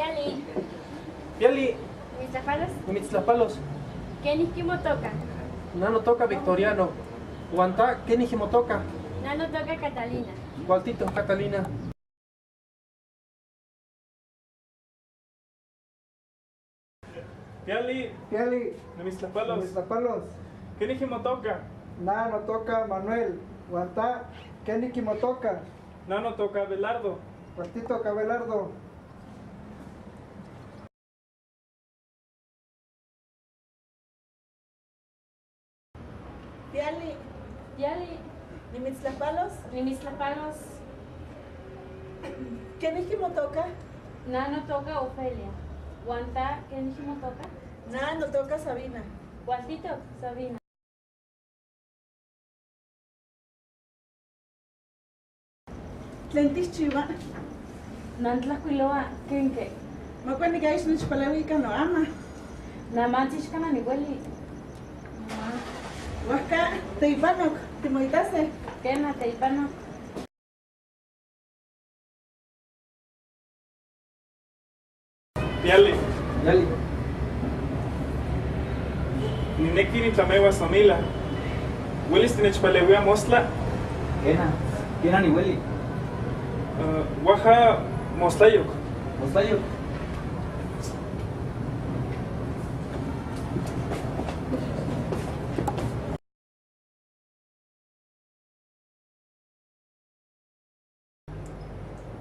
Piali. Piali. Mitztlapalos. Mitztlapalos. ¿Kenijki motoka? Na notoka Victoriano. Huan ta, ¿kenijki motoka? Na notoka Catalina. Cualtito, Catalina. Piali. Piali. Nimitztlapalos. Nimitztlapalos. ¿Kenijki motoka? Na notoka Manuel. Huan ta, ¿kenijki motoka? Na notoka Abelardo. Cualtito Abelardo. Piali. Piali. Nimitztlapalos. Nimitztlapalos. ¿Kenijki motoka? Na notoka Ofelia. Huan ta, ¿kenijki motoka? Na notoka Sabina. Cualtito, Sabina. ¿Tlen tikchiua? Nantlajcuiloa, ¿kenke? Makuani ka ixnechpaleui ika noama. Namantzi ixkana niueli. Huajca, teipanok, timoitase. Kena, teipanok. Piali. Piali. Nineki nitlamehuas nomila. ¿Uelis tinechpaleuia mostla? Kena, kena niueli. Huaja mostlayok. Mostlayok.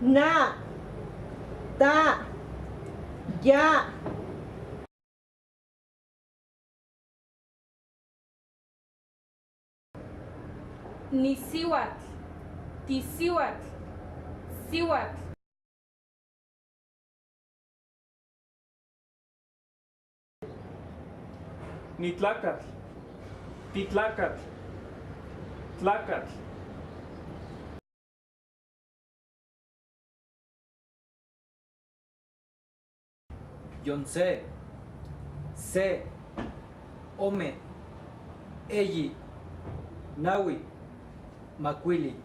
Na, ta, ya. Nisihuatl, tisihuatl, sihuatl. Nitlacatl, titlacatl, tlacatl. Yon se, se, ome, eyi, naui, makuili.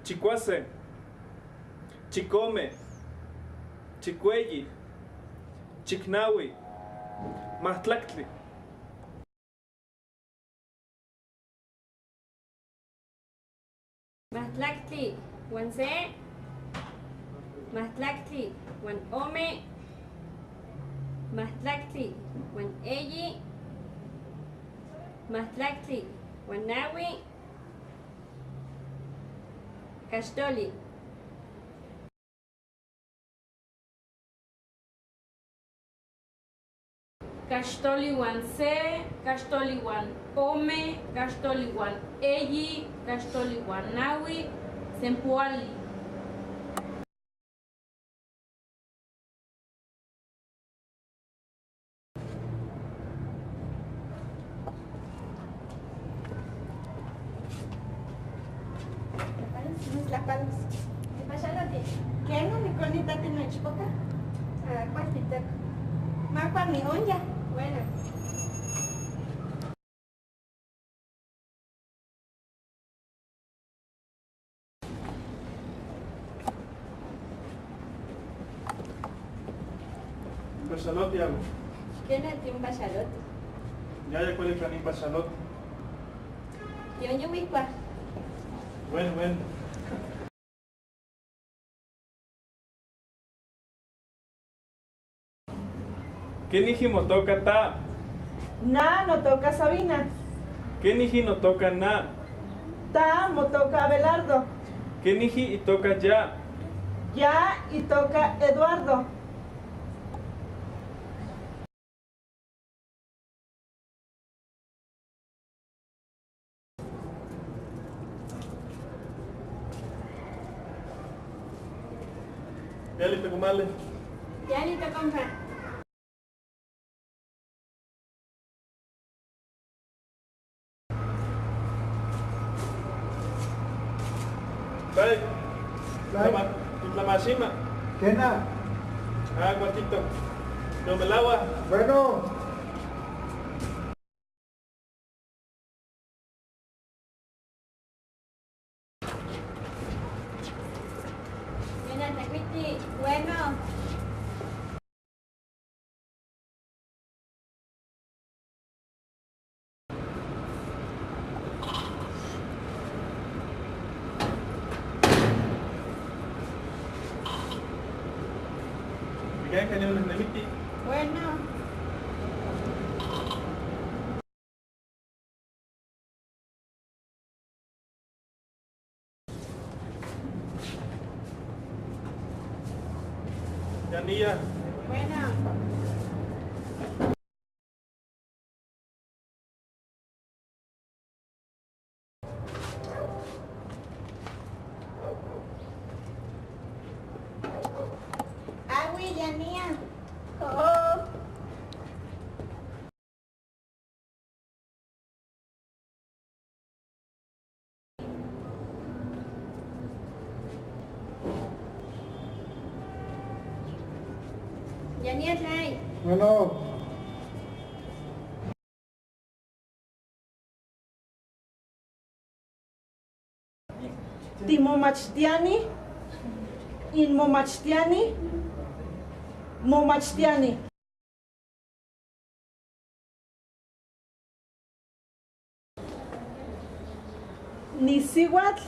Chicuase, chicome, chicueyi, chicnaui, mahtlactli. Mahtlactli, huan se, mahtlactli, huan ome, mahtlactli, huan eyi, mahtlactli, huan naui, caxtoli. Caxtoli huan se, caxtoli huan ome, caxtoli huan eyi, caxtoli huan naui, sempoali. Nimitztlapalos. Tipaxaloti. ¿Kena nikonita tinoichpoca? Ah, cualtitoc. Makuani onya. Bueno. Paxaloti amo. ¿Kena timpaxaloti? Yaya kuali tla paxaloti. Tionyohuicua. Bueno, bueno. ¿Kenijki motoka ta? Na notoka Sabina. ¿Kenijki notoka na? Ta motoka Abelardo. ¿Kenijki itoka ya? Ya itoka Eduardo. Piali, tecomale. Piali, tocompa. Bye. Tlamashima. Kena. Ah, cuartito. Yomelawa. Bueno. Nican. Bueno. Yanía. Bueno. Awi, Yanía. Oh. Yanía trae. Bueno. Timomachtiani, inmomachtiani, momachtiani. Nisihuatl,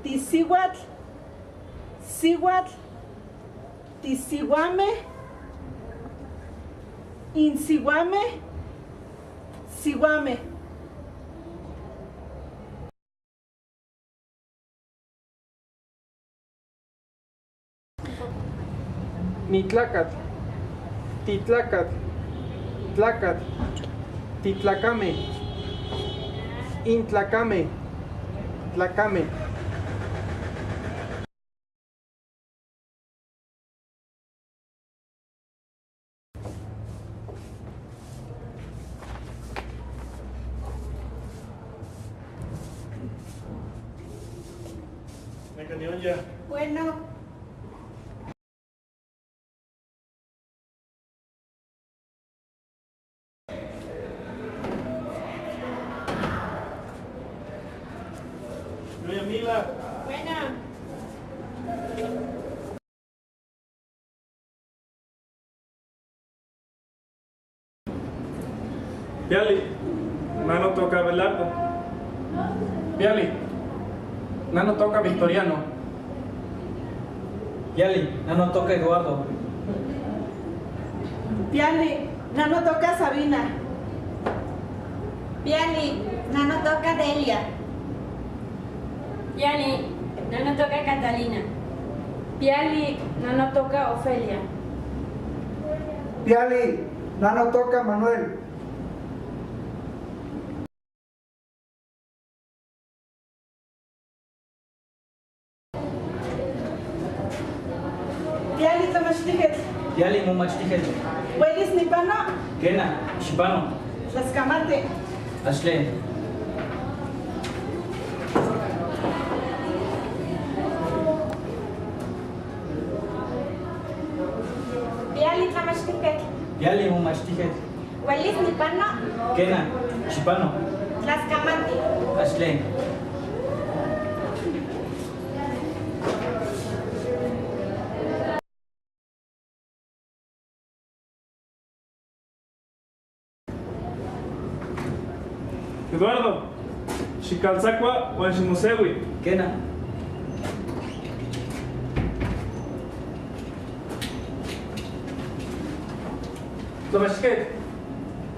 tisihuatl, sihuatl, tisihuame, insihuame, sihuame. Nitlacatl, titlacatl, tlacatl, titlacame, intlacame, tlacame. Bueno. Mila. Bueno. Piali, nano toca Abelardo. Piali, nano toca Victoriano. Piali, nano toca Eduardo. Piali, nano toca Sabina. Piali, nano toca Delia. Piali, nano toca Catalina. Piali, nano toca Ofelia. Piali, nano toca Manuel. Piali tlamachtijetl. Piali momachtijel. Uelis nipano. Kena, xipano. Tlaskamati. Axtle. Piali tlamachtijketl. Piali momachtijketl. Uelis nipano. Kena, xipano. Tlaskamati. Axtle. Eduardo, xikaltzakua uan ximoseui. Kena. Tlamachtijketl,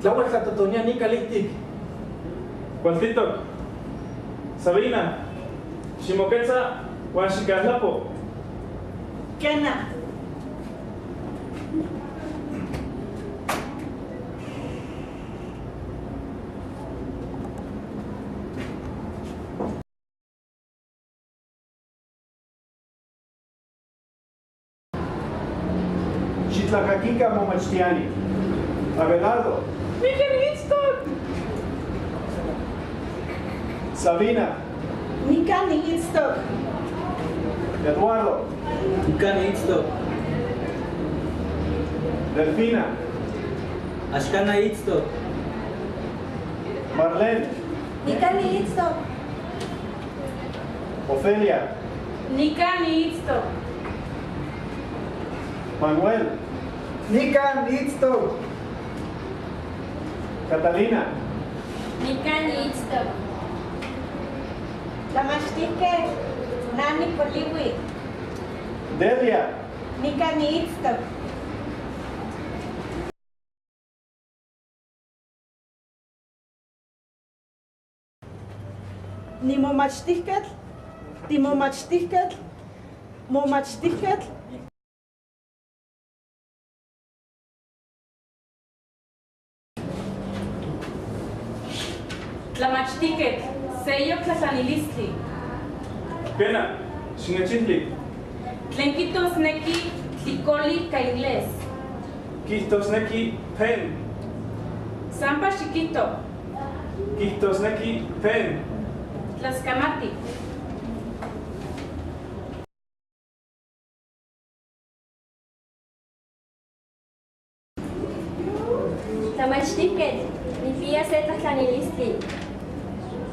tlauel tlatotonia nika kalihtik. Kualtitok. Sabina, ximoketza uan xikaltlapo. Kena. Xitlakakikan momachtiani. Abelardo. Nikan niitztok. Sabina. Nikan niitztok. Eduardo. Nikan niitztok. Delfina. Axkan itztok. Marlene. Nikan niitztok. Ofelia. Nikan niitztok. Manuel. Nikan niitztok. Catalina. Nikan niitztok. Tlamachtijketl, nani poliui. Delia. Nikan niitztok. Nimomachtijquetl, timomachtijquetl, momachtijquetl. Tlamachtijquetl, seyoc tlatlanilistli. Kena, xinechilui. Tlen quihtosnequi tlicoli ica inglés. Quihtosnequi pen. Sampa xiquito. Quihtosnequi pen. Tlascamati. Tlamachtijquetl, nijpiya se tlajtlanilistli.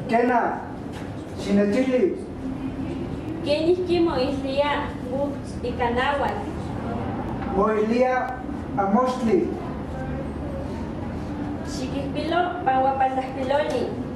Kena, xinechilui. ¿Kenijqui moilhuia uhtl ica náhuatl? Moilhuia amoxtli. Xiquijcuilo panguapaltlajcuiloli.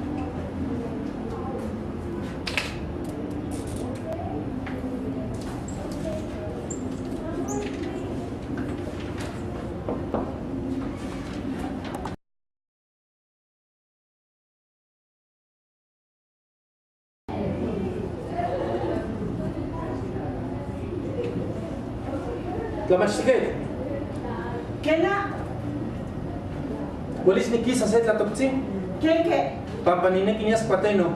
Tlamachtijquetl. Kena. ¿Uelis niquisa se tlatoctzi? Kenque. Pampa ninequi nias cuateno.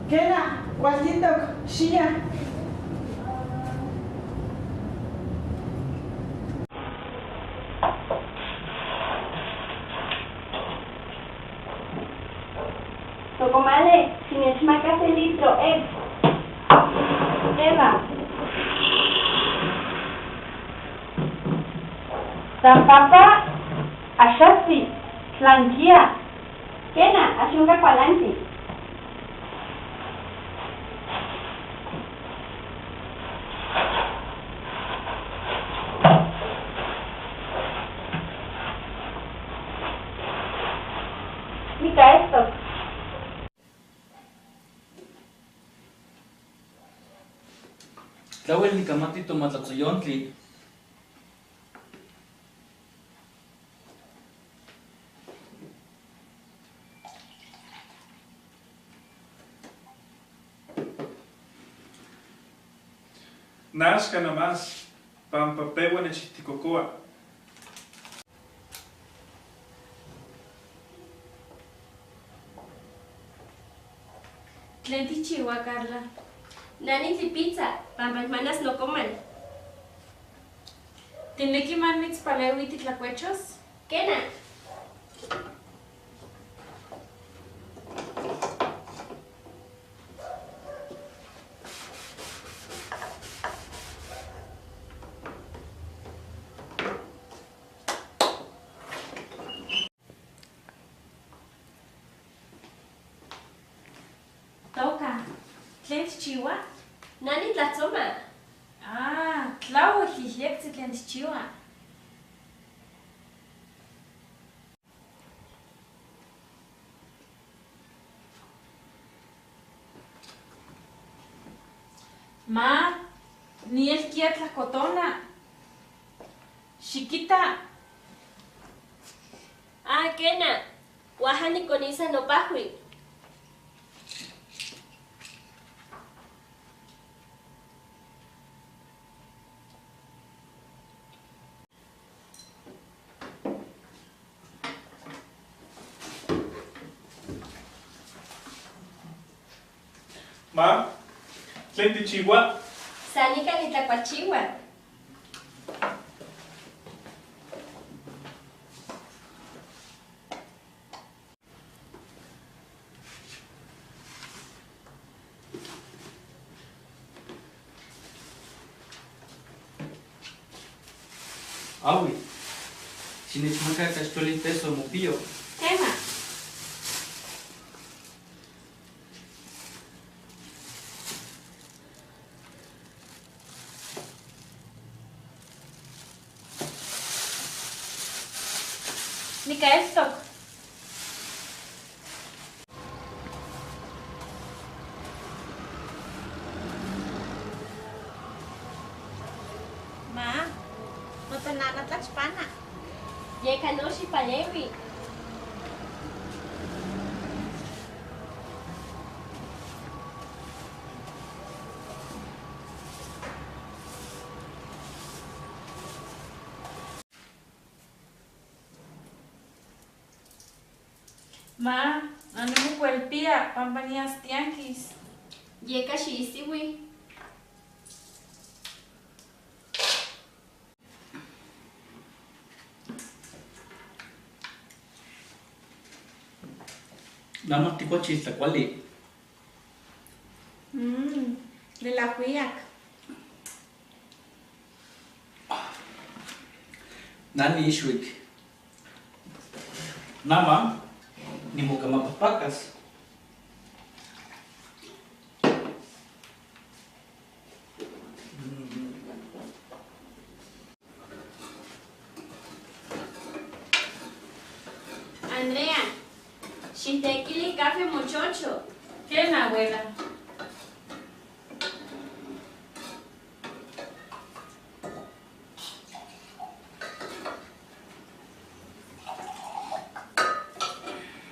Kena, cualtitoc, xiya. Tocomale, xinechmaca se litro etl. Eva. San pampa, axatzin, tlanquia. Kena, ax onca cualanti. Nica estos. Tlauel nicamati tomatlatsoyontli. Naxca más, pampa peua nechijticocoa. ¿Tlen tijchiua, Carla? Nani tlipitza, pampa nmanas nocomal. ¿Tinequi manitzpaleui titlacuechos? Kena. Toca. ¿Tlen tijchiua? Nani tlatzoma. Ah, tlauel tlihtlectzi tlen tijchiua. Ma, nielquia tlajcotona. Xiquita. Ah, kena. Huaja niconisa nopahui. Ma, ¿tlen tijchiua? San nica nitlacualchihua. Aui, xinechmaca caxtoli teso mopio. Quema. Nica estok. Ma, motonana tlachpana. Yeca no xipaleui. Ma, animocuelpia pampa nias tianquis. Yeka xiisiui. Nama tikua chiltlakuali. Nelajuiac. Na niixhuic. Nama nimocamapajpacas. Andrea, xitequili café mochocho. ¿Qué, abuela?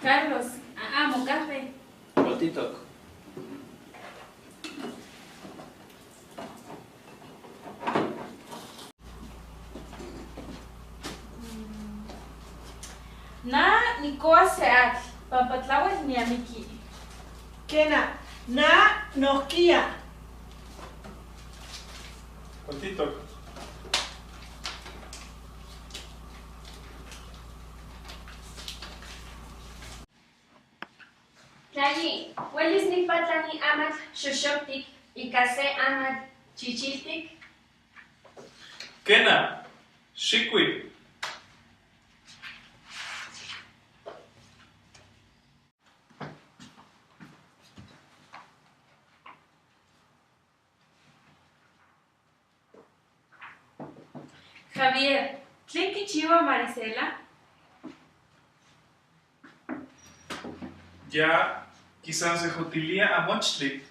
Carlos, amo café. Cualtitoc. Na nicoa seatl, pampa tlauel niamiki. Kena, na nohkia. Cualtitoc. Tlayi, ¿huelis nikpatlani amatl xoxoctic ika se amatl chichiltic? Kena, xikui. Javier, ¿tlen kichiua Marisela? Ya kisansejotilia amochtli.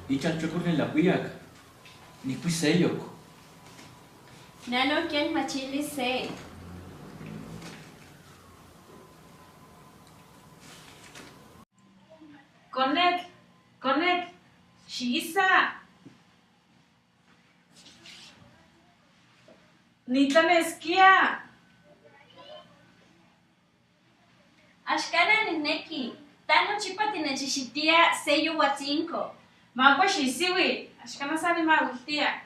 Ichalchocol nelahuiac. Nihpui seyoc. Nano quien machili se. Conetl, conetl, xiisa. Nitlanesquia. Axcana nineki, ta nochipa tinechixihtia se youatzinco. Makua xisiui, axcana san nimauiltia.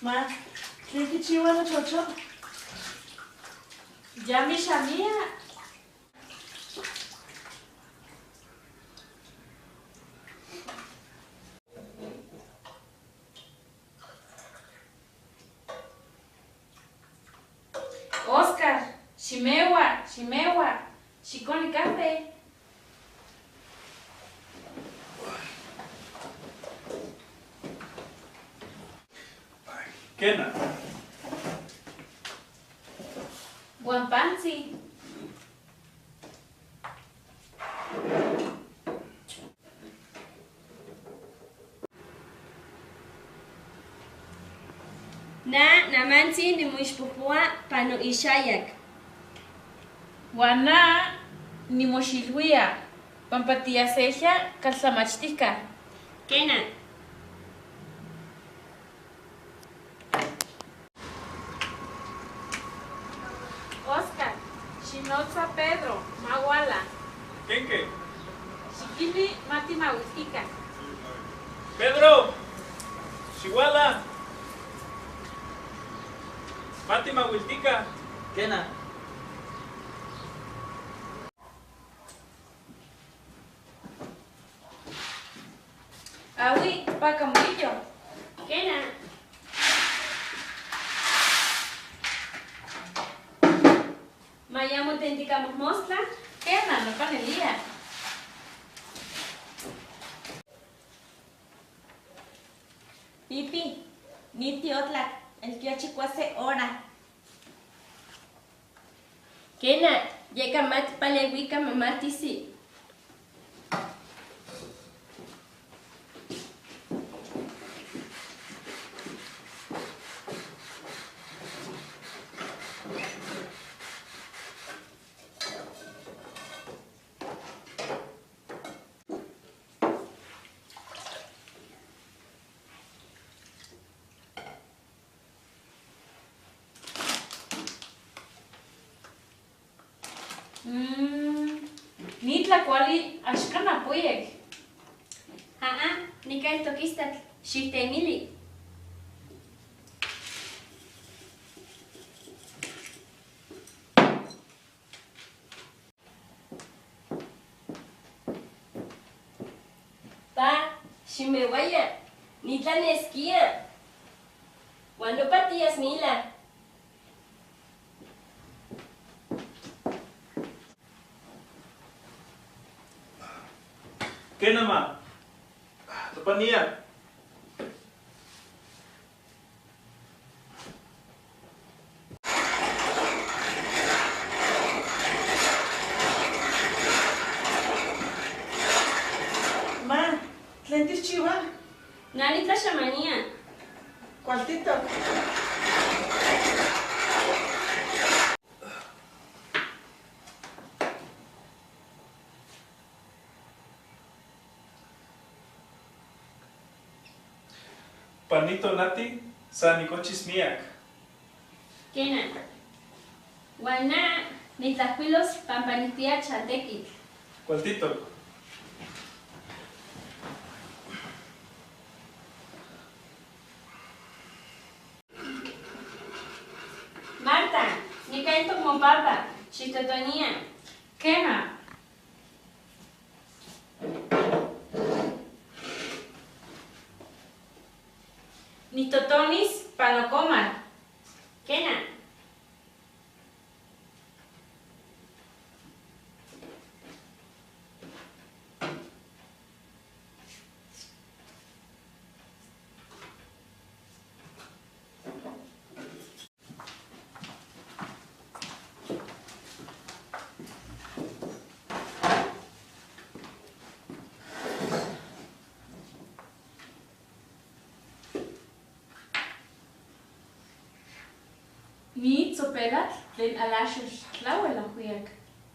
Ma, ¿tlen kichiua nochocho? Ya mixamia. Oscar, ximeua, ximeua, xiconi café. Kena. Uan pantzi. Na namantzi nimoixpohpoa pano ixayac. Uan na nimoxiluia, pampa tiasejya caltlamachtijca. Kena. Oscar, xinotza Pedro, mawala. ¿Quenque? Xiquili matimauiltica. Pedro, xiuala. Matimauiltica. Kena. Awi, paca murillo. Kena. Mayamo tenticamosmostla. Kena, no panelia. Pipi, ni tiotlac, el tiochicuase hora. Kena, yeca matpaleuica mamatisi. Ni tlacuali axkan apuiek. Aa, nica eltoquistatl, xihtemili. Pa, ximeuaya, nitlanesquia. Uan nopa tias mila. Kena ma, topania. Ma, ¿tlen tixchiua? Nani tlaxamania. Cualtitok. Panito nati, san nicochis miac. Kena. Uan na nitlajcuilos pampa nicpia chatequitl. Cualtitok. Marta, nica eltoc mopapa, xictotonia. Kena. Nitotonis panocomal. Kena. Ni tzopelatl tlen alaxox tlauel ajuiac.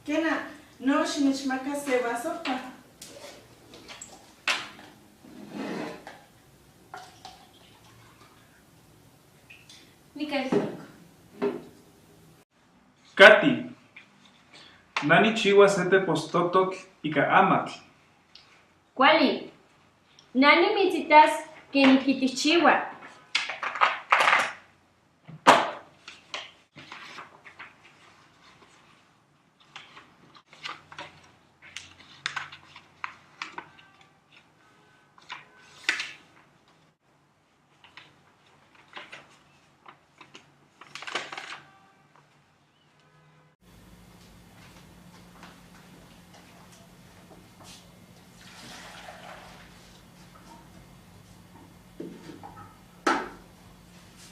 Kena, no xinechmaca se vasohpa. Nica eltoc. Katy, na nikchihuas se tepostototl ika amatl. Kuali, na nimitzitas kenijki tikchiua.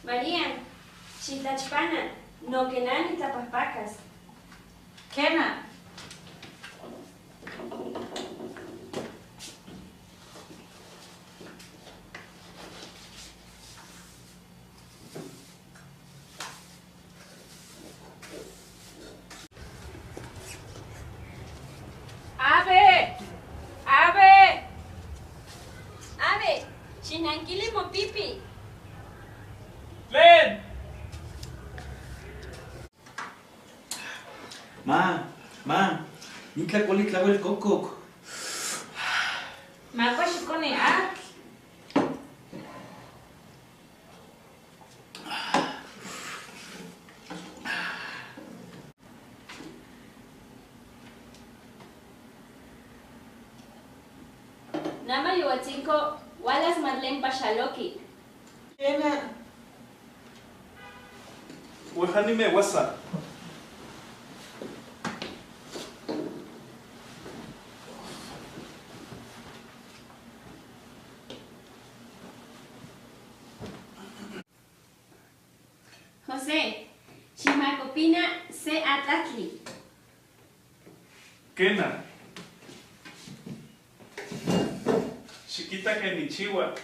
María, xitlachpana, no que na nitlapajpakas. Kena. Ave! Ave! Ave, xinankili mopipi. ¡Len! Ma, ma, nitlacuali tlauel cococ. Makua xiconi atl. Nama yowatzinco ualas Marlene paxaloqui. Kena. Ueja nimeuasa. José, Ximacopina se atlatli. Kena. Xiquita ken nichiua.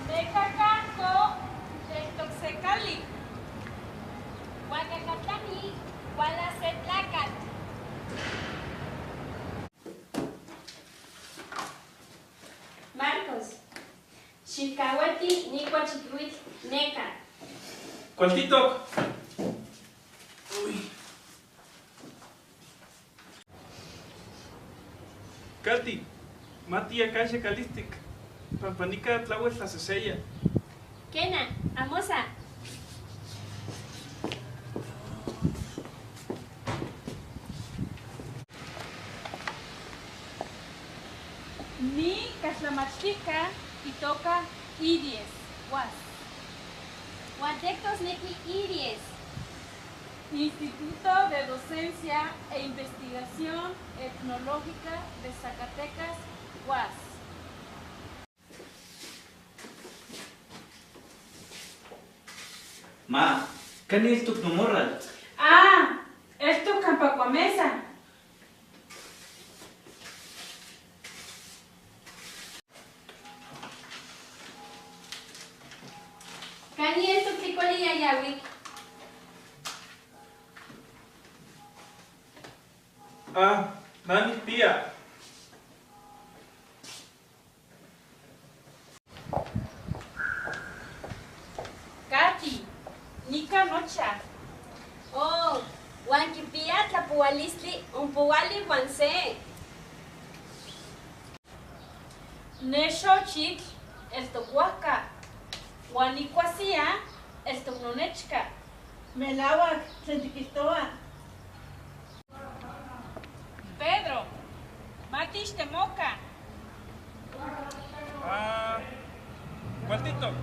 Necacanco eltoc se cali. Huacacatlani uala se tlacatl. Marcos, xilcahuati nicua chiquihuitl neca. Cualtitoc. Uy. Katy, matiaca xicalistic, pampa nica tlauel tlaseseya. Kena, amosa. Ni caxtlamachtica itoca Iries, UAS. Huan tectosnequi Iries. Instituto de Docencia e Investigación Etnológica de Zacatecas, UAS. Ma, ¿cani eltoc nomorral? Ah, eltoc campa cuamesa. ¿Cani eltoc tlicoli yayahuic? Ah, na nicpia. Katy, nica nocha. Oh, huan quipia tlapohualistli ompohuali huan se. Ne xochitl eltoc huajca, huan nicuasia eltoc nonechca. Melauac tlen tiquihtoa. Pedro, matixtemoca. Ah, cualtitoc.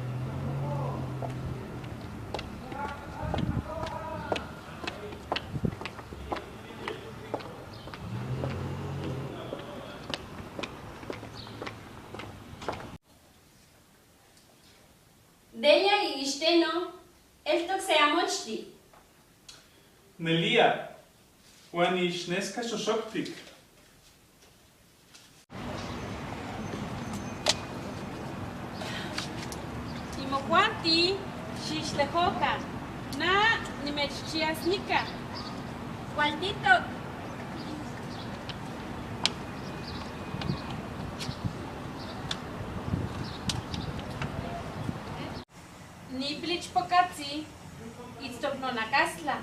Delia iixteno, eltoc se amochtli. Nelia, huan ixnesca xoxoctic. Imojuanti, xixtlejoca, na nimechchias nica. Cualtitoc. Niplichpocatzi, itztoc nonacastla.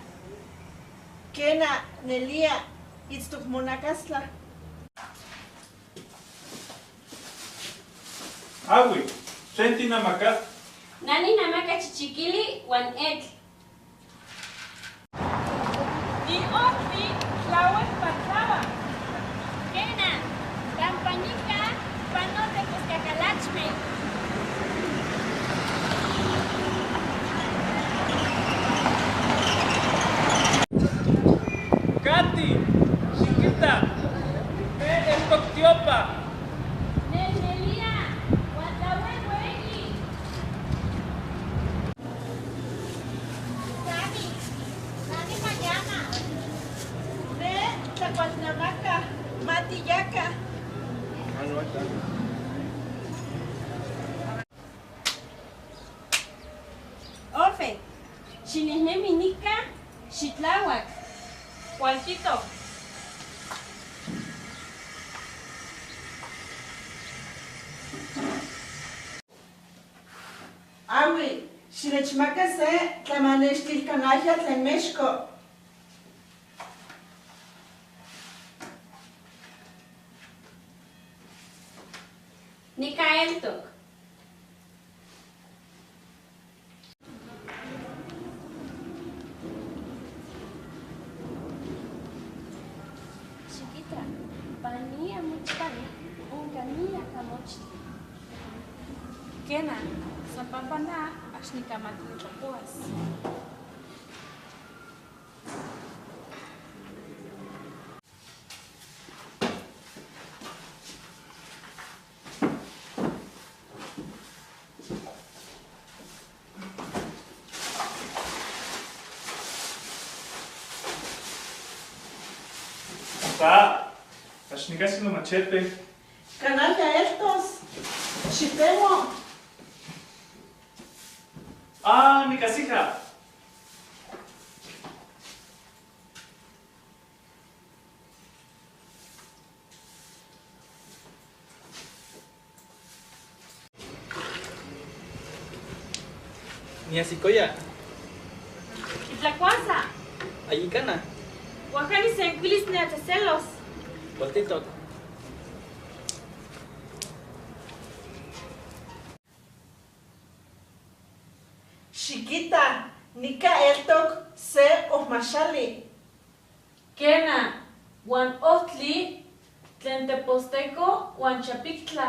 Quena, nelia, itztoc monacastla. Ahui, tlen tinamaca? Na ninamaca chichiquili huan etl. Ni ojtli tlauel patlava. Quena, campa nica pano tepozcacalachme. Katy, xiquita, ne eltoc tiopa. Nelnelia, huan tlauel ueyi. Gaby, na nimayana. Ne tlacualnamaca, matiyaca. Ofe, xinehnemi nica, xitlauac. Cualtitoc. Ahui, xinechmaca se tlamanextilcanaya tlen mexco. Nica eltoc. Chiquita, pania mochpani, onca miac amochtli. Quena, san pampa na ax nicamati nitlapoas. Ta, ax nicahsi nomachete. Canalla eltos. Xitemo. Ah, nicahsija. Niahsicoya. Xitlacuasa. Ayicana. Huaja nisenquilis neatzecelos. Cualtitoc. Xiquita, nica eltoc se ohmaxali. Quena, huan ohtli tlen Tepozteco huan Chapictla.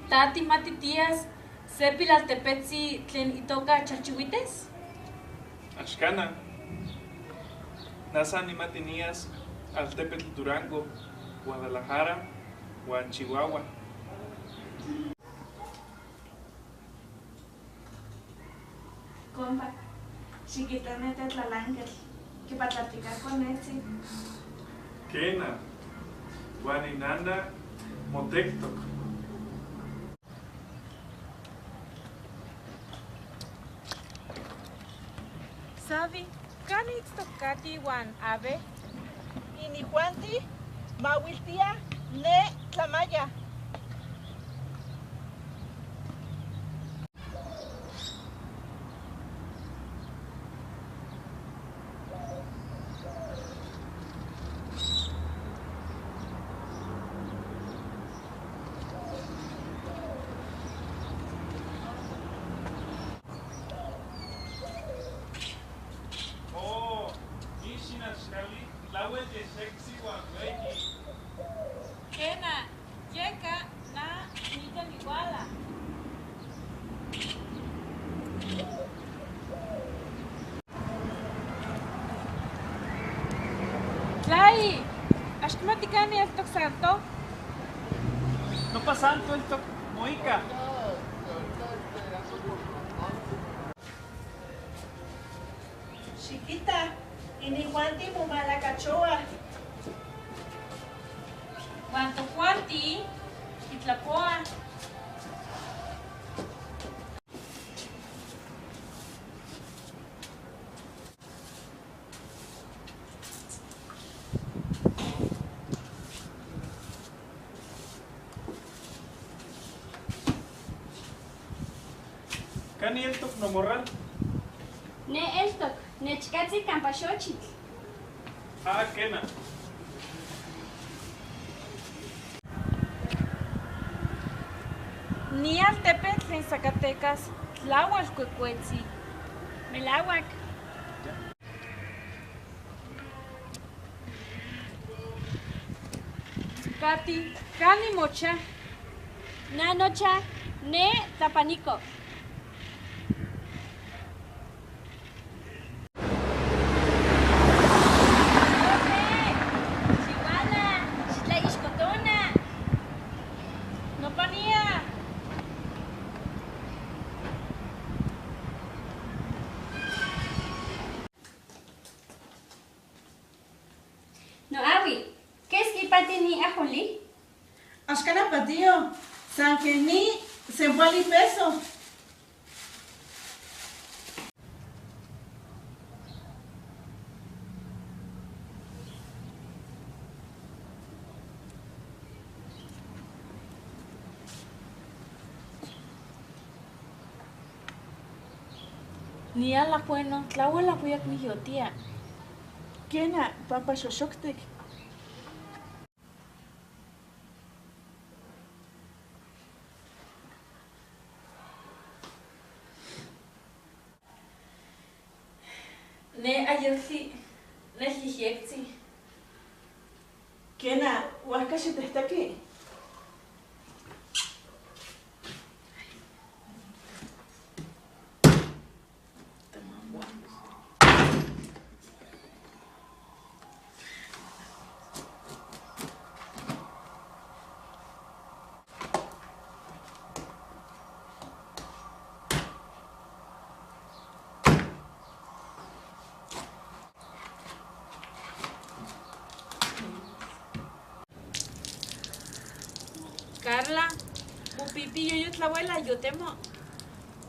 Ta timati tias se pilaltepetzi tlen itoca Chalchihuites? Axcana. Na san nimati nias altepetl Durango, Guadalajara huan Chihuahua. Compa, xiquita ne tetlalanquetl, quipatlatica cuanetzi. Quena, huan inana motectoc. Sabi, ¿cani itztoc Katy huan Abe? Inijuanti mahuiltia ne tlamaya. Oh, ixinaxcali tlauel yexectzi uan ueyi. Quena, yeca na niya niuala. Tlai, axquimati cani eltoc Santo? Nopa Santo eltoc moica. Xiquita, inijuanti momalacachoaj. Huan tojuanti titlapoaj. ¿Cani eltoc nomorral? Ne eltoc, nechcatzi campa xochitl. Ah, quena. Ni altepetl tlen Zacatecas tlauel cuecuetzi. Melauac. Katy, ¿cani mocha? Na nocha, ne Tlapanico. Chihuala, xitlaixcotona. Nopania. Noahui, ¿quesqui ipati ni ajoli? Axcana patio, san que ni sempoali peso. Nia la bueno, tlauel ahuiac nijyotia. Quena, pampa xoxoctic. Ne ayotli, nel yejyectzi. Quena, huajca xitehtaqui. Carla, mopipi yoyo tlauel ayotemo.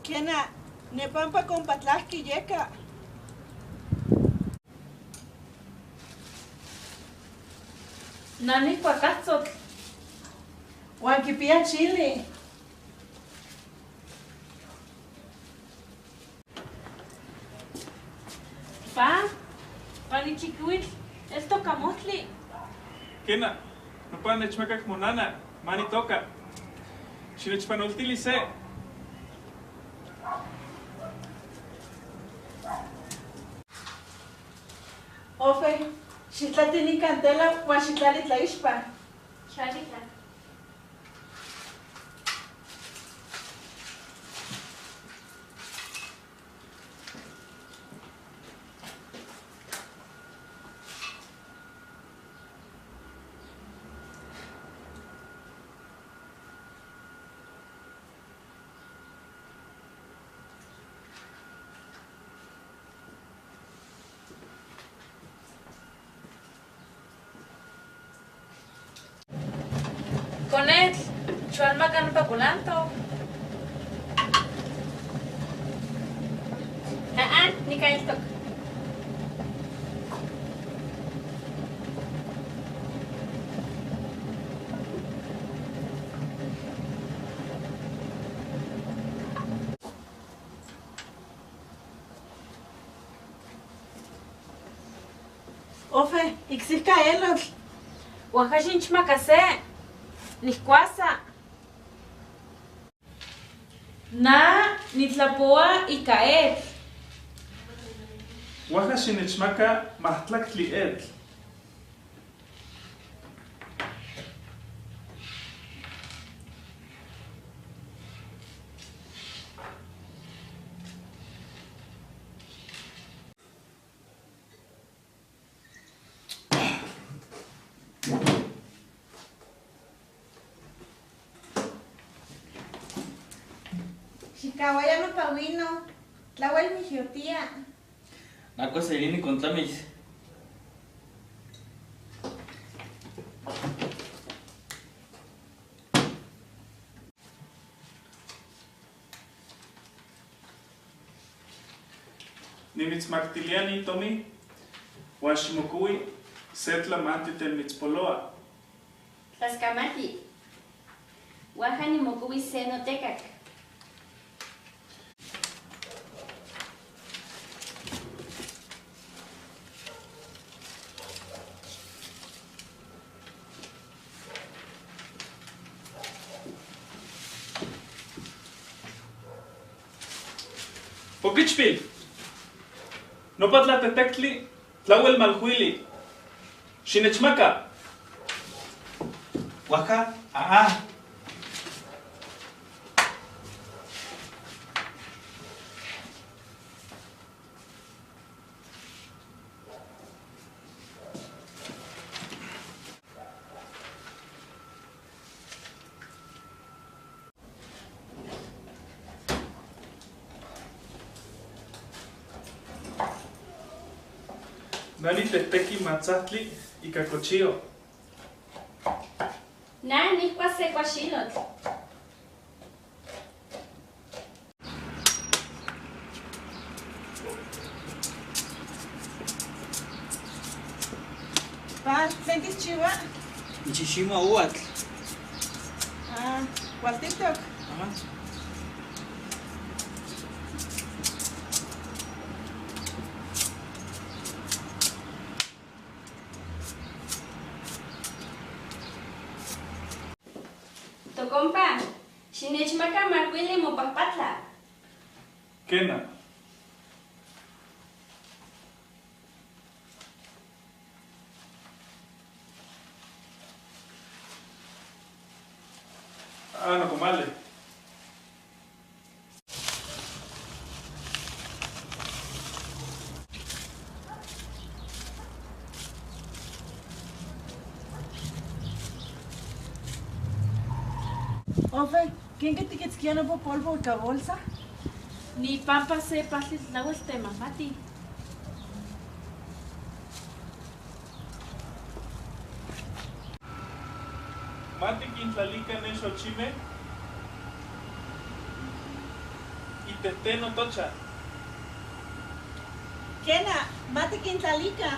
Kena, nepampa compatlajqui yeka. Na nijcua casotl. Huan quipia chili. Pa, panichiquihuitl, eltoc mojtli. Kena, nopa nechmacac monana, manitoca. Xinechpanoltili se. Ofe, xitlati nin cantela huan xitlali tlaixpa. Xalitla. Conetl, xualmaca nopa culanto. Ah, nica eltoc. Ofe, icsihca elotl. Oaxaca xinechmaca se. Nijcuasa. Na nitlapoa ika etl. Huajca xinechmaca mahtlactli etl. Xicauaya nopa uino, tlauel mijiotia. Naco serini con tlamis. Nimitzmactiliani tomi, uan ximocui se tlamantli tlen mitzpoloa. Tlascamati. Huaja nimocuis se notecac. Oquichpil, nopa tlatetectli tlauel malhuili. Xinechmaca. Huajca, ah. Na nitehtequi matzahtli ika cochio. Na nijcua se cuaxilotl. Pa, ¿tlen ticchiua? Nichixima uatl. Ah, cualtitoc. Ajá. Tocompa, xinechmaca macuili mopahpatla. Kena. Ah, no comale. Ofe, ¿quién que tiquitzquia nopa polvo ika bolsa? Ni pampa se pajtli tlauel temamati. Ma tiquin Matiquintlalica ne xochimeh itejteno tocha. Kena, matiquintlalica.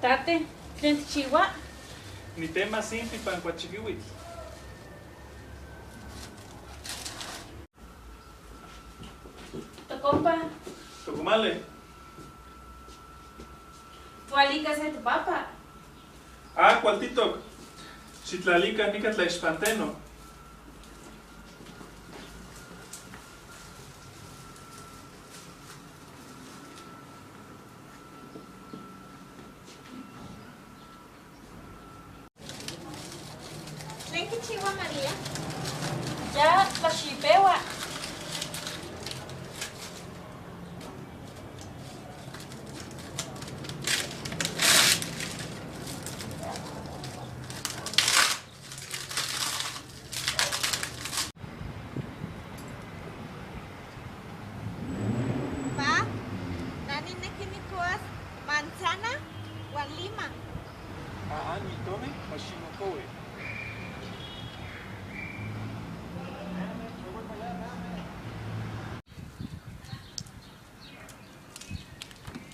Tate, ¿tlen tchiua? Nitema sinti pan kuachikiuitl. Tokompa. Tocomale. Tualika se topapa. Ah, cualtitok. Xitlalika nika tlaixpanteno. ¿Tlen kichiua María? Ya tlaxipeua. Pa, na nineki nikuas manzana uan lima. Ah, nitome maximokoui.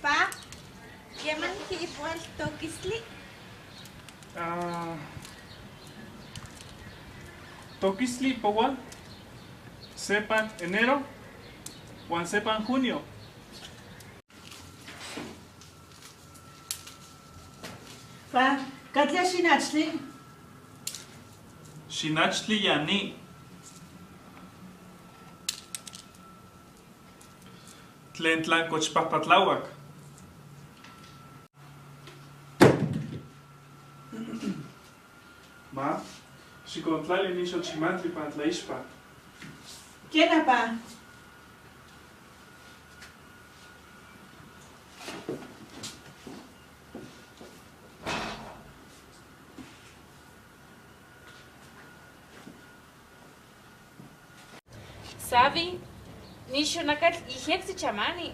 Pa, ¿queman igual toquisli? Ah. Toquistli powal. Sepan enero. Uan sepan junio. Pa, ¿katlia xinachtli? Xinachtli ya ni. Tlen tlancochpahpatlauac. Ma, xikontlali nin xochimantli pan tlaixpa. Kena, pa. Sabi, ni xonacatl ijectzi chamani.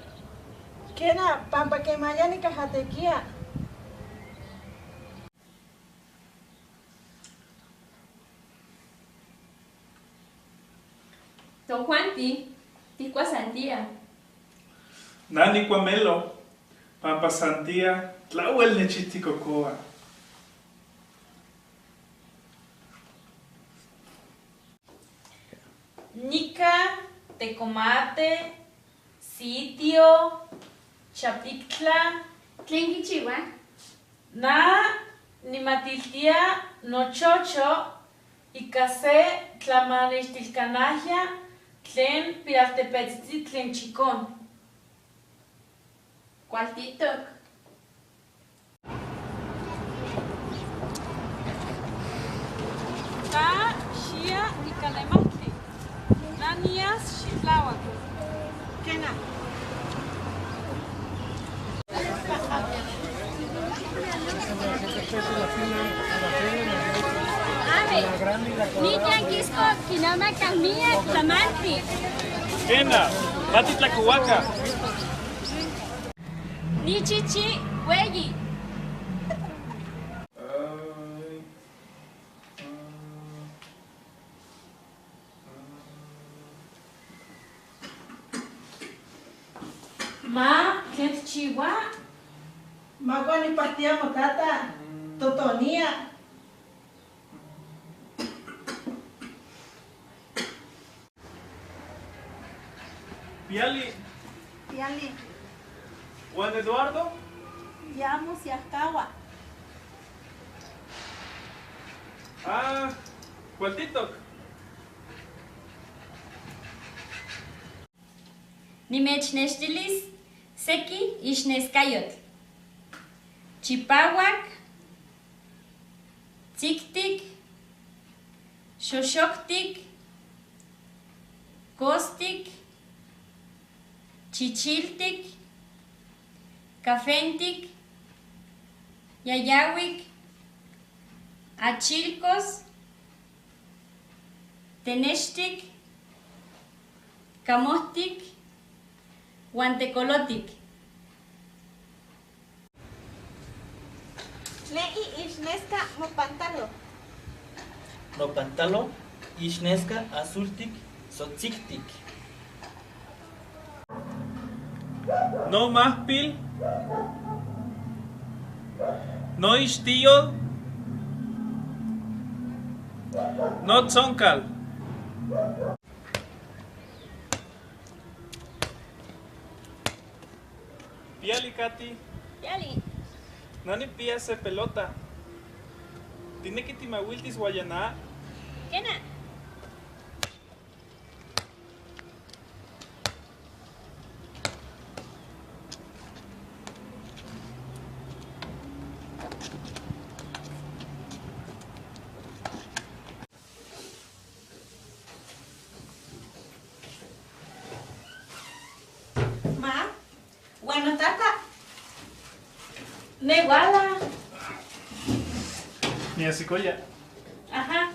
Kena, pampa kemaya nicajatequia. Tojuanti, ticua sandía. Na nikua melo, pampa sandía tlauel nechijticocoa. Nica, tecomate, sitio, chapictla. ¿Tlen kichiua? Na nimatiltia nochocho ika se tlamanextilkanajya tlen pilaltepetzitzi tlen chicón. Cualtitok. Ta xia ika lemantli. Na nias xitlauac. Kena. Ave, ni tianquisco kinamacah miac tlamantli. Kena, matitlakuaka. Ni chichi ueyi. Ma, ¿tlen tchiua? Ma kuanipahtia motata, totonia. Piali. Piali. Juan Eduardo. Ya mosiahkaua. Ah, cualtitok. Nimechnextilis seki ixneskayotl. Chipawak, tziktik, xoxoctic, costic, chichiltic, cafentic, yayahuic, achilcos, tenextic, camohtic, huan tecolotic. Tlen iixneska mopantalo? Nopantalo ixneska azultic tzotzictic. Nomajpil, noixtiyol, notzonkal. Piali, Katy. Piali. Na nikpiya se pelota. ¿Tineki timauiltis uan na? Kena. Ma, uan notata. Ne huala. Niajsicoya. Ajá.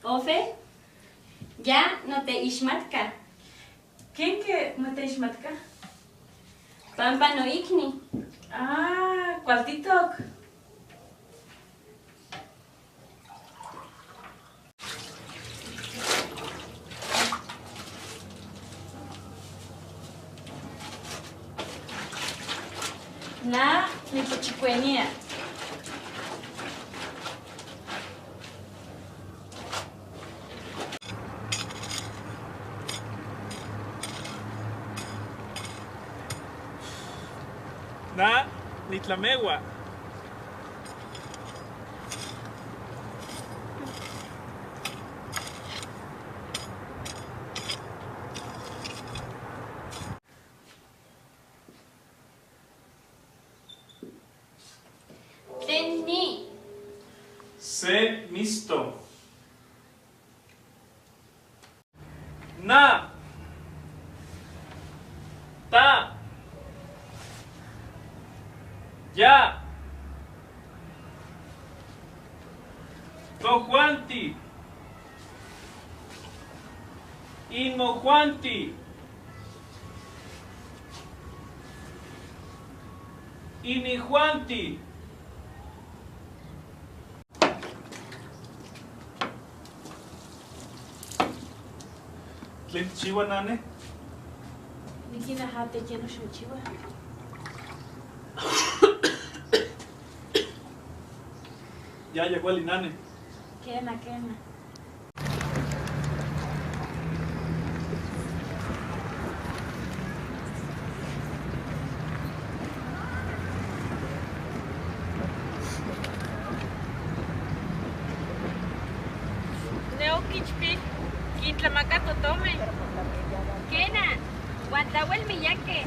Ofe, ya no te ixmatka. ¿Quién que no te ixmatka? Pampa noikni. Ah, cualtitok. Na nipochicuenia. Na nitlameua. Tlen ni. Se misto. Na. Ta. Ya. Tojuanti. Inmojuanti. Inijuanti. ¿Tlen tikchiua, nane? Niquin aja tequeno ximochiua. Yaya kuali nane. Kena, kena. Ne oquichpil quintlamaca totomeh. Kena, uan tlauel miyaqueh.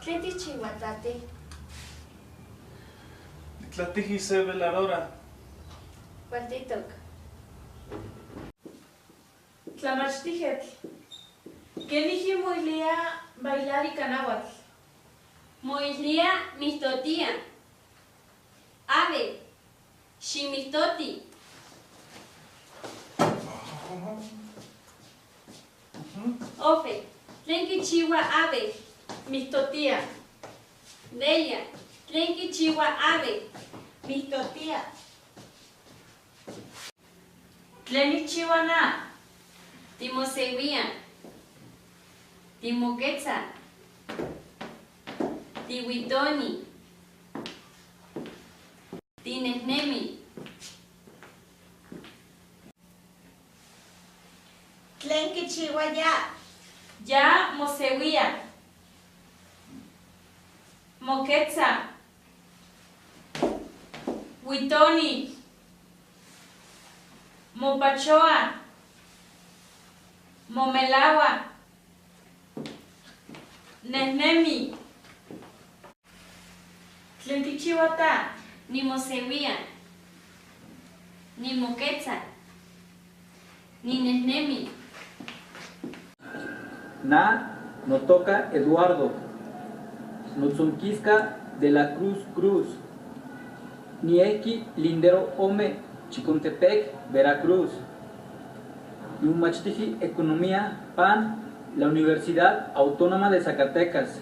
¿Tlen tikchiua, tate? Nictlatihi se veladora. Cualtitok. Tlamachtijketl. ¿Kenijki moilia bailar ika náhuatl? Moilia mihtotia. Ave, ximihtoti. Ofe, ¿tlen kichiua ave? Mihtotia. Delia, ¿tlen kichiua ave? Mihtotia. ¿Tlen nikchiua na? Timoseuia. Timoquetza. Tihuitoni. Tinejnemi. Tlen kichiua ya. Ya mosehuía. Moquetza. Huitoni. Mopachoa. Momelahua. Nejnemi. Tlen tikchiua ta? Nimosehuía. Nimoquetza. Ninejnemi. Na notoka Eduardo. Notzonquisca de la Cruz Cruz. Nieki lindero ome Chicontepec, Veracruz. Niumachtiji Economía PAN, la Universidad Autónoma de Zacatecas.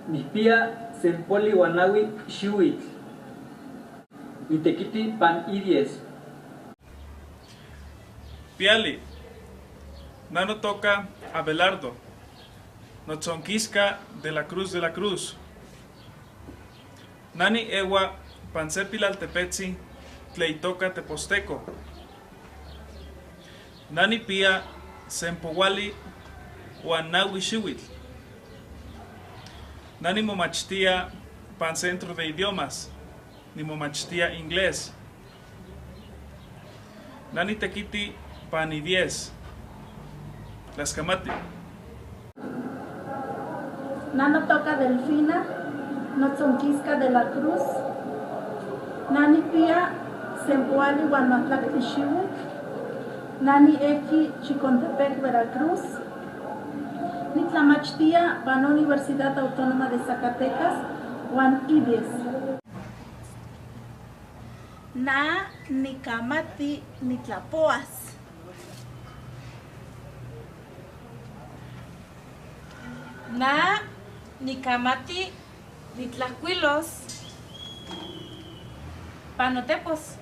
Nihpia sempoali huan nahui xihuitl. Nitequiti pan I10. Piali. Na notoka Abelardo. Notzonquisca de la Cruz de la Cruz. Nani ewa pansepilaltepetzi tleitoka teposteco. Nani pia sempohuali huan nahui xihuitl. Nani momachtia pan centro de idiomas. Nimomachtia inglés. Nani tequiti pan I10. Tlaxcamati. Na notoka Delfina, notzonquisca de la Cruz. Nani pia sempoali huan mahtlactli xihuitl. Nani eki Chicontepec, Veracruz. Nitlamachtia pan Universidad Autónoma de Zacatecas huan I10. Na nikamati nitlapoas. Na nikamati nitlajcuilos. Panotepos.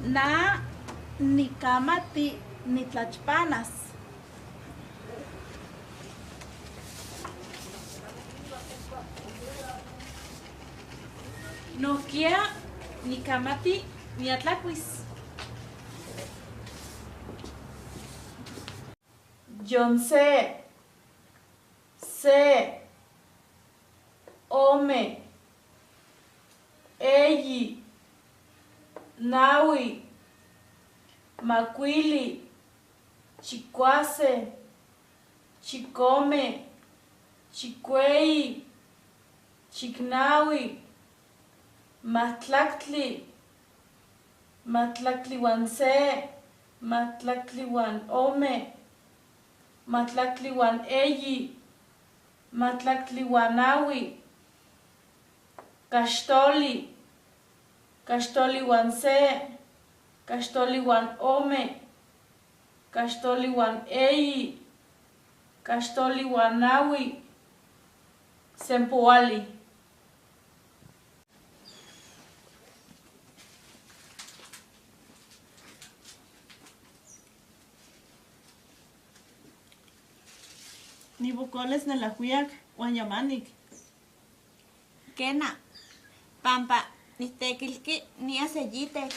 Na nikamati nitlachpanas. Nohkia nikamati niatlakuis. Yon se, se, ome, eyi, nahui, makuili, chicuase, chicome, chicueyi, chicnahui, mahtlactli, mahtlactli huan se, mahtlactli huan ome, mahtlactli huan eyi, mahtlactli huan nahui, caxtoli, caxtoli huan se, caxtoli huan ome, caxtoli huan eyi, caxtoli huan nahui, sempoali. Nibocoles nelajuiac uan yamanik. Kena, pampa nitequilqui niaseyitec.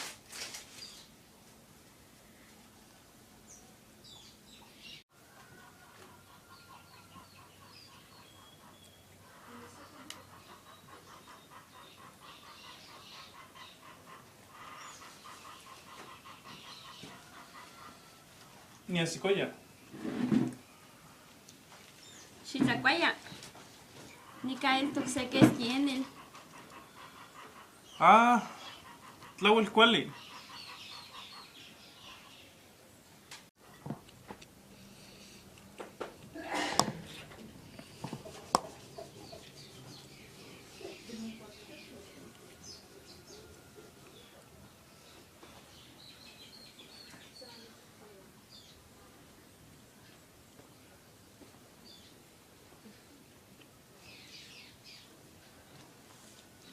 Niasicoya. Xitlacuaya. Nica eltoc se quesqui enel. Ah, tlauel cuali.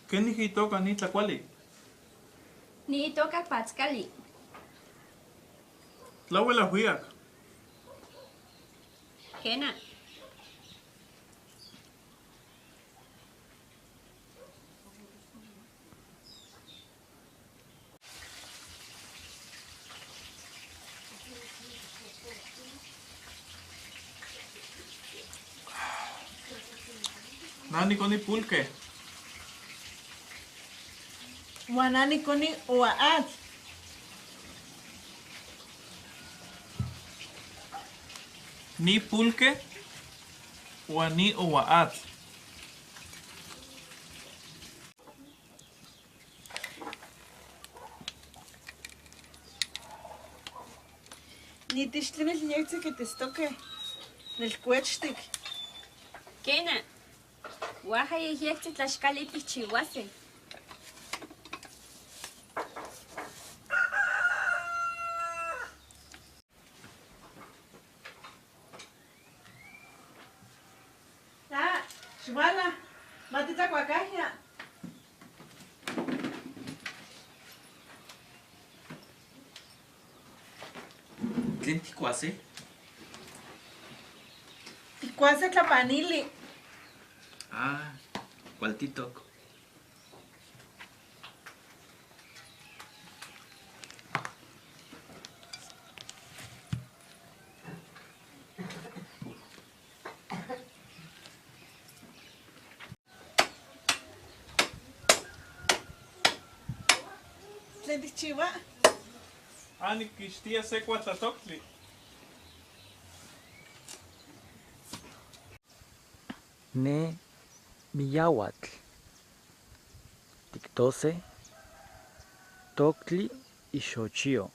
¿Kenij itoka nin tlakuali? Ni itoka Patzcali. Tlauel ajuiak. Kena. Na nikoni pulque. Huan na nikoni oaatl. Ni pulque uan ni oaatl. Nitixtlimitl yejtzi quitistoque. Nelcuechtic. Kena. Huaja yejyectzi tlaxcali tikchiuase. Ah, xiuala, matitlacuacajya. ¿Tlen ticuase? Ticuase tlapanili. Ah, cualtitoc. ¿Tlen tikchiua? Ah, niquixtia se cuatlatoctli. Ne miyauatl. Tictose toctli ixochio.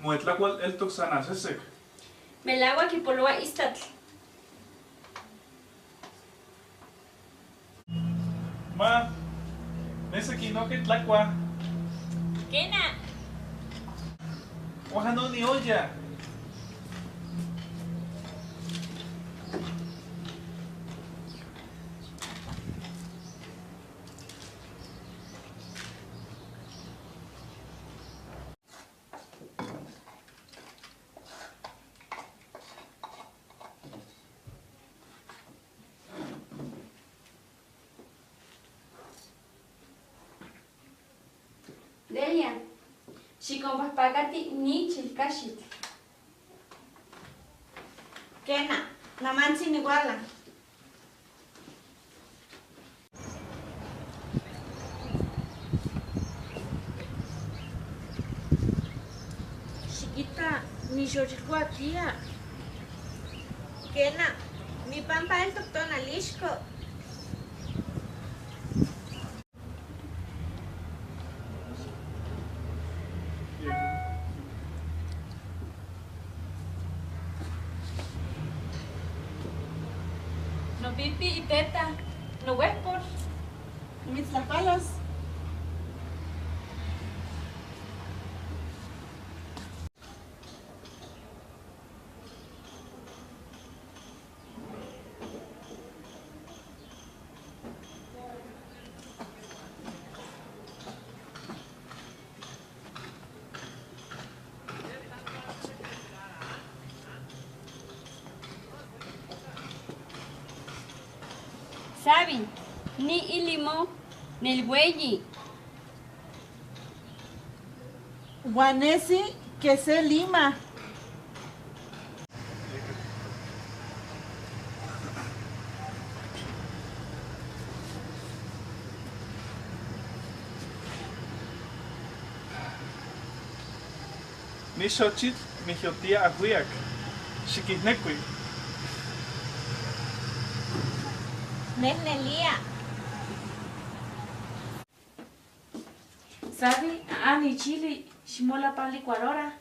Moetlacual eltoc san asesec. Melahuac quipoloa istatl. Ma, ne sequinoque tlacua. Kena. Oaxaca no ni olla. Delia, xiconpajpacati ni chilcaxitl. Kena, namantzi niuala. Xiquita, nixochilhuaquia. Kena, nipampa eltoc tonalixco. Nopipi iteta, nohuejpol. Mitztlapalos. Sabin, ni ilimo, nelhueyi. Huan nesi que se lima. Ni xochitl mijyotia ajuiac. Xiquinecui. Neh nelia. Sabi, ani chili, ximola pan licuadora.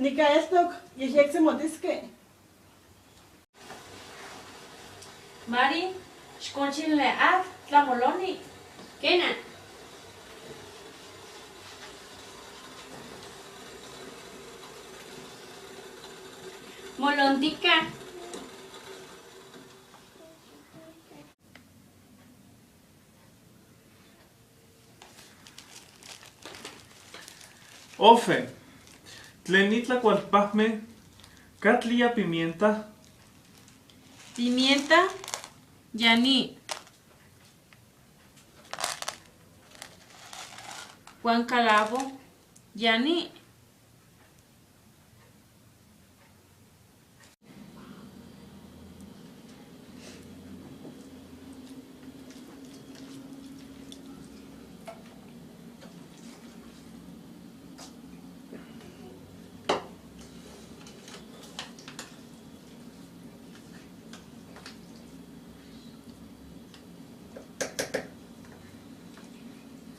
Nika eltok yejyectzi motiske. Mari, xkonchi tlen atl tlamoloni. Kena. Molontika. Ofe, tlen ni tlacualpajme, ¿catliya pimienta? Pimienta, ya ni. Juan Calabo, ya ni.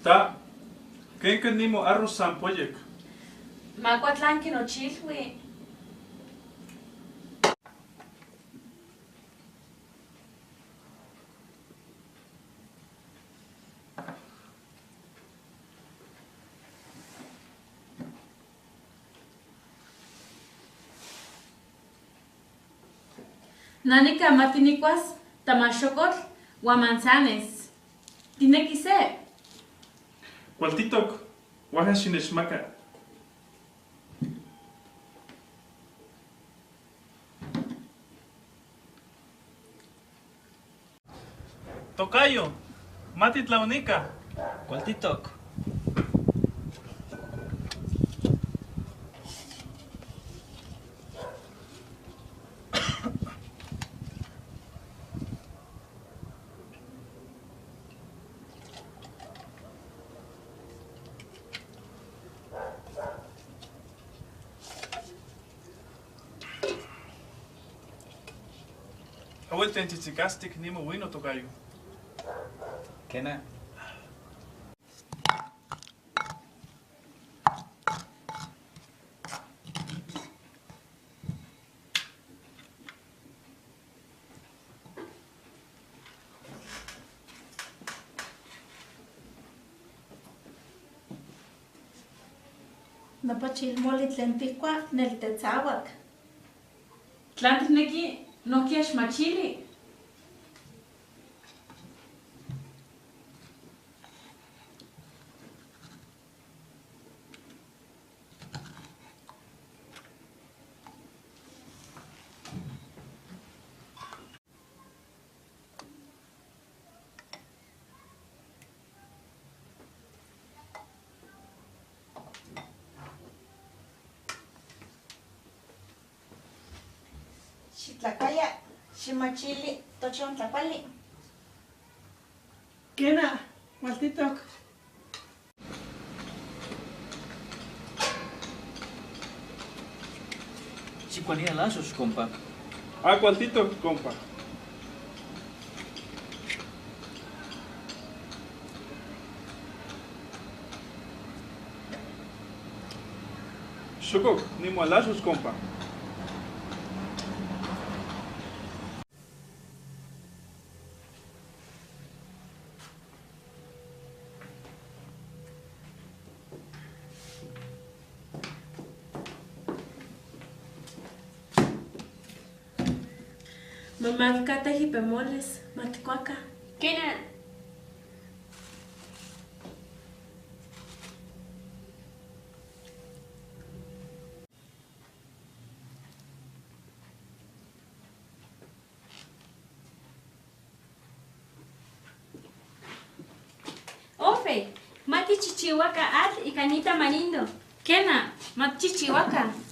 Ta, ¿kenque nimo arroz sampoyec? Macuatlanqui nochilhui. Nanika mati nikuas tamaxocotl uan manzanes. ¿Tinequi se? Cualtitok, huajca xinechmaca. Tocayo, matitlaonica. Cualtitok. Awel tenchichicastic nimo uino, tocayo. Kena. Nopa chilmoli tlen tijkua neli tetzauac. Tlan tikneki nojkia xmachili. Xitlacuaya, ximachili tochon tlacuali. Kena, cualtitok. Xikualia laxox, compa. Ah, cualtitok, compa. Xocok, nimoalaxox, compa. Mamá, kateh ipemoles, matikuaka. Kena. Ofe, matichichihuaca atl ika ni tamarindo. Kena, matichichihuaca.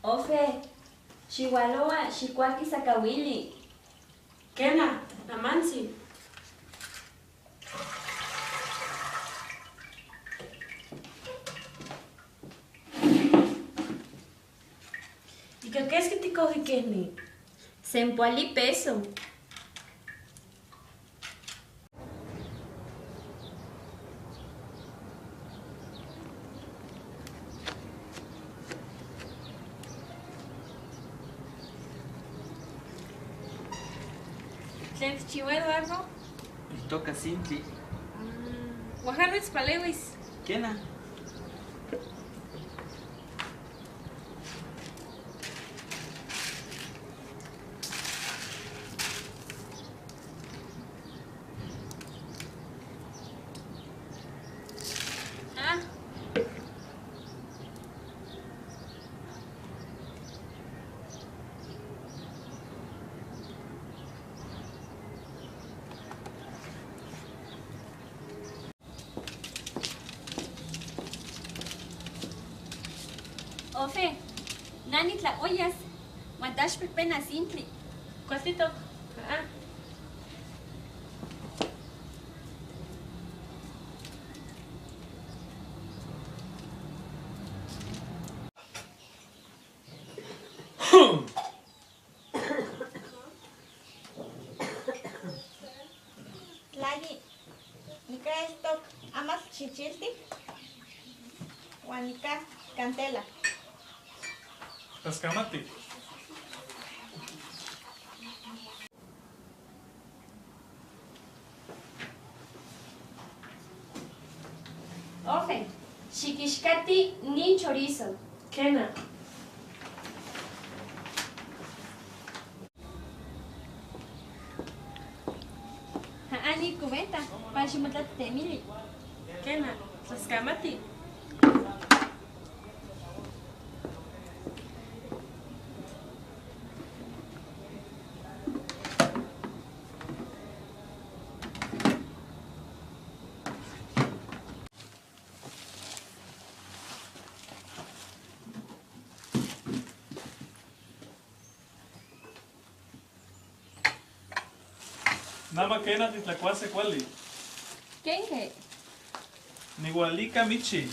Ofe, xihualoa, xicuaqui sacauili. Kena, namantzi. Ika keski tikohki kejni? Sempoali peso. ¿Tlen tchiua Eduardo? Itoca Cintli. Oaxaca mitzpalewis. Kena. Ah. Ofe, nani tlaoyas, uan taxpepena cintli. Cualtitok. Ah. Tlayi, nika eltok amatl chichiltik uan nika cantela. Tlaskamati. Ofe, xiquixcati nin chorizo. Kena. Ja'ani cubeta, pan ximotlatetemili. Kena, tlaskamati. Nama kena titlacuase kuali. Kenke. Nihualika michi.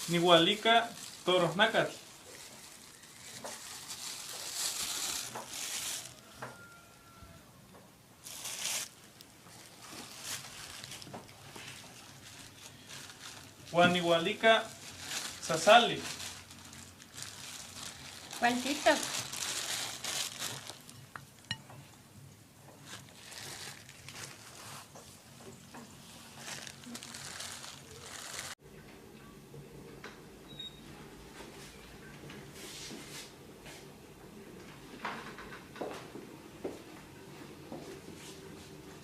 Nihualika torojnacatl. Uan nihualika sasali. Cualtitok.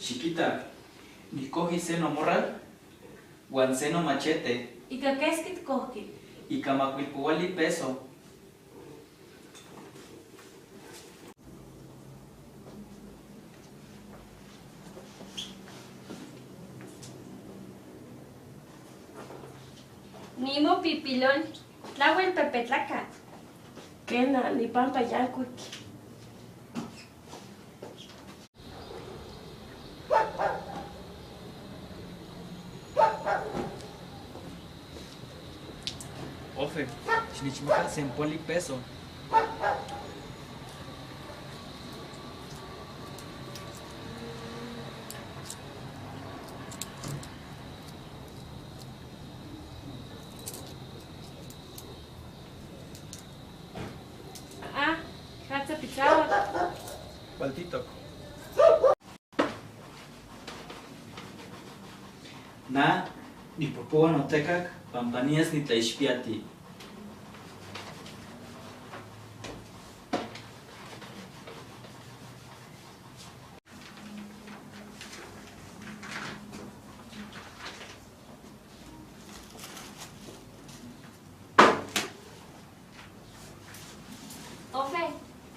Chiquita, nihcohi se nomorral, uan se nomachete. Ika keski tikohki? Ika macuilpouali peso. Nimo pipilon, tlauel pepetlaca. Kena, nipampa yancuic. Ofe, xinichmaka sempoali peso. Ah, jatza pitzauac. Cualtitok. Na, nipopoa notecac, pampa nias nitlaixpiati.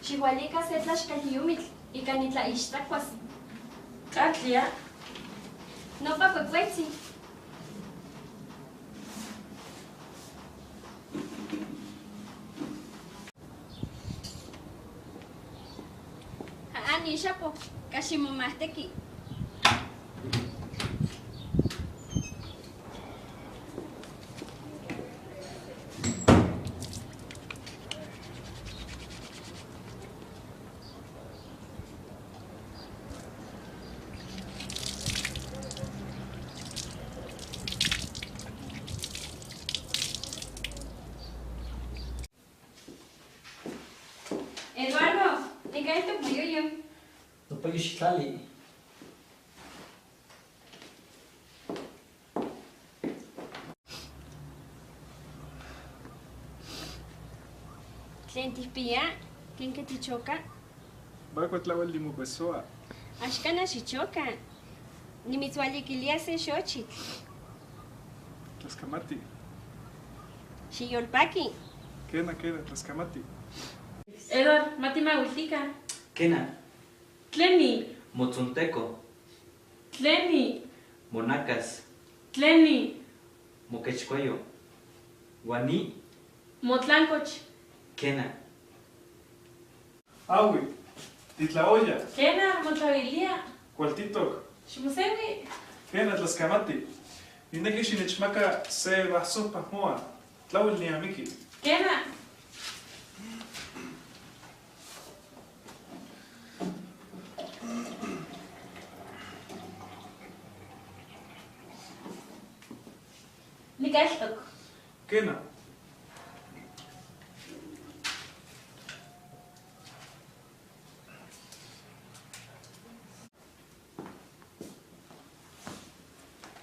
Xihualika se tlaxcaltiyumitl ika nitlaixtlacuas. Katlia. Nopa cuecuetzi. Ja'ani xapo, kaximomajteki. Eduardo, nika moyoyo. Nopa yoxitlali. Tlen tikpia, tlen tichoka. Bakua tlauel nimocuesoa. Axkan xichoka. Nimitzualiquilia se xochitl. Tlaskamati. Xiyolpaki. Kena, kena, tlaskamati. Edward, matimauiltika. Kena, Tleni, motzonteco, tleni, monacas, tleni, moquechcuayo. Uan ni, motlancoch. kena. Awi, titlaoya, Kena, motlauilia. cualtitok, Ximoseui. kena tlaskamati. Nineki xinechmaka se vasopa moa. Tlauel niamiki. Kena. Nikaltok. Kena.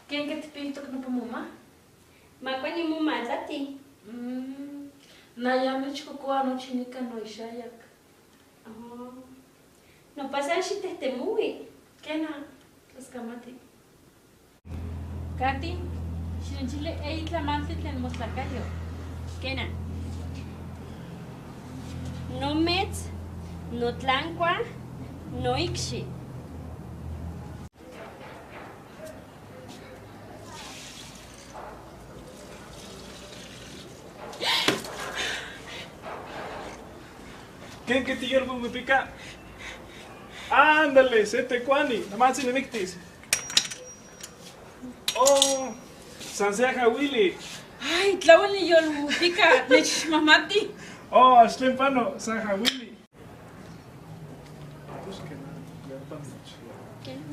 Kenke tipihtok nopa moma? Makua nimomatlati. Naya nechcocoa nochi nica noixayac. Oh. Nopa san xitehtemoui. Kena, tlaskamati. Katy, xinechili eyi tlamantli tlen motlacayo. Kena. Nometz, notlancua, noicxi. ¿Ken que tiyolmuipica? Ándale, se te cuani, nomás mictis. Oh, Sanseaja Willy. Ay, tlauel niyolmuipica, nechixmamati. Oh, Ashley Pano, Sanja Willy.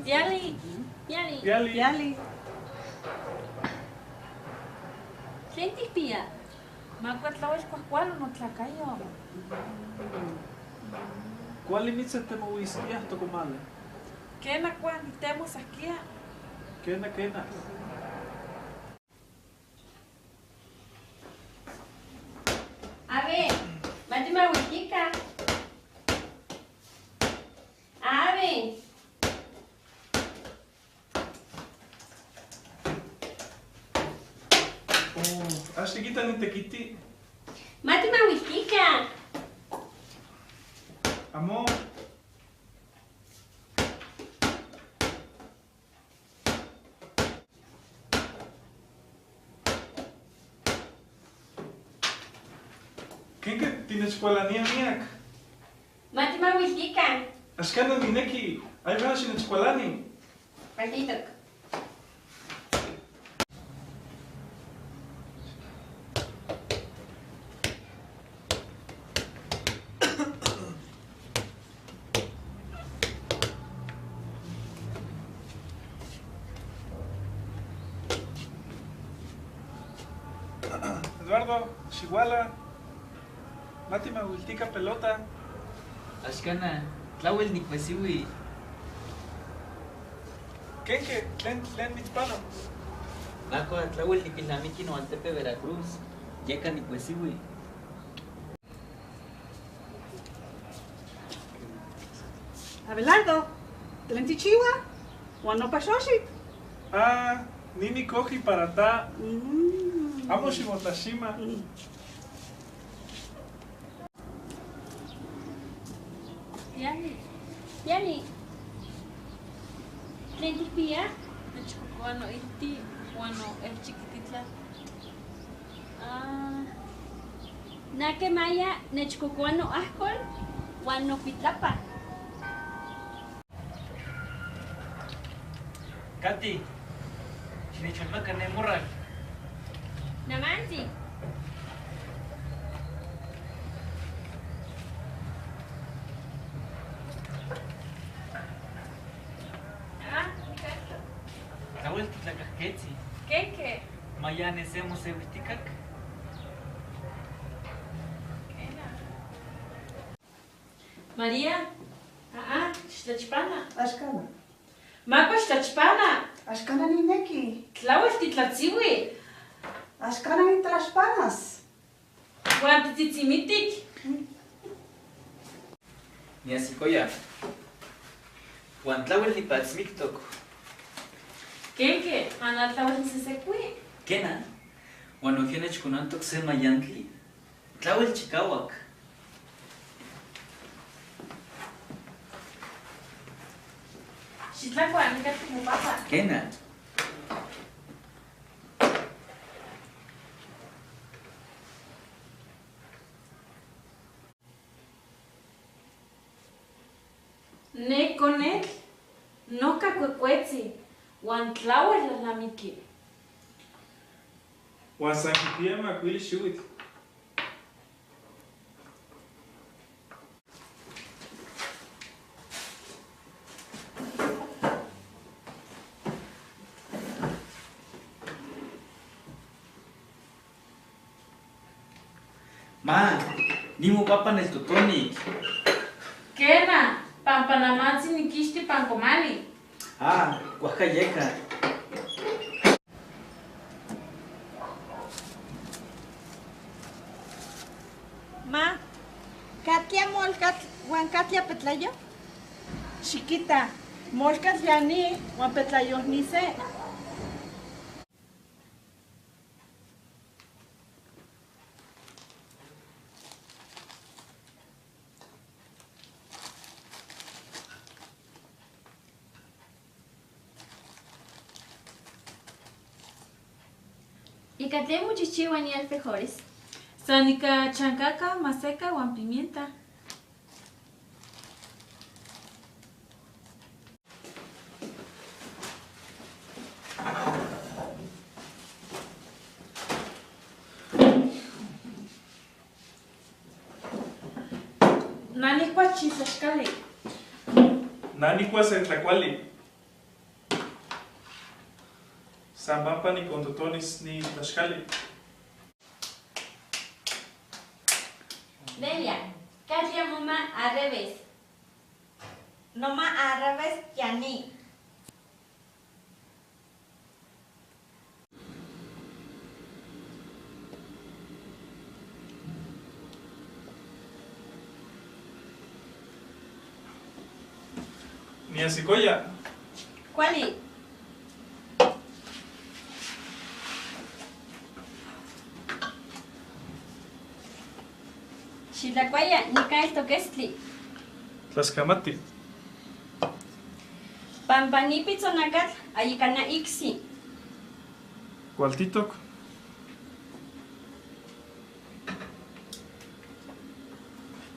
Yali. Yali. Yali. Yali. Tlen tikpia? Makua tlauel kuajkualo notlacayo. ¿Cuál mitzetemouisquiah tocomale? Kena kua, nitemosahkia. Kena, kena. A ver, matimauiltika. A ver. Oh, axikita nitekiti. Matimauiltika. Amo. Kenke tinechkualania miak. Matimauiltika. Axkanan nineki. Aymo xinechkualani. Paltitok. Eduardo, Xihuala, matimauiltika pelota. Axkana, tlauel nicuesiui. Kenke, tlen tlen mitzpano. Makua, tlauel niquilnamiki noaltepe Veracruz. Yeka nicuesiui. Abelardo, tlen tichiua? Uan nopa xochitl. Ah, nini coji para ta. Amo ximotlaxima. Piali. ¿Tlen tikpia? Nechcocoa noilti uan noelchiquititla. Ah, na quemaya nechcocoa noajcol uan nocuitlapa. Katy, xinecholmaka ne morral. Namantzi. Ah, Ricardo. Tlauel titlacajquetzi. ¿Qué? Mayane se moseuihticac. María. Ah, xtlachpana. Axkana. Makua xtlachpana. Axkana nineki. Tlauel titlatziui. Axkana nitlaxpanas. Uan titzitzimitic. Niasikoya. Uan tlauel nipatzmictoc. ¿Qué? Ana tlauel nisesecui. Kena, uan noijki nechconantoc se mayantli. Tlauel chikauac. Xitlacua, nica timopapa. Kena. Ne conetl, noca cuecuetzi, uan tlauel tlalnamiki. Uan san quipia macuili xiuitl. Ma, nimopapa neltotonic. Kena, pampa namantzi niquixti pankomali. Ah, cuajca yeca. Ma, ¿katlia molkatl uan katlia petlayo? Chiquita, molkatl ya ni, uan petlayo ni se. ¿Ika tlen mochihchiua ni alfejores? San ika chancaca, maseca uan pimienta. Nani chiltlaxcali. Na nikua se tlacuali. San pampa nicontotonis ni tlaxcali. Delia, katlia moma arreves. Noma arreves yani. Niasikoya. Kuali. Xitlacuaya, nica eltoquestli. Tlascamati. Pampa ni pitzonacatl ayicana icsi. Cualtitoc.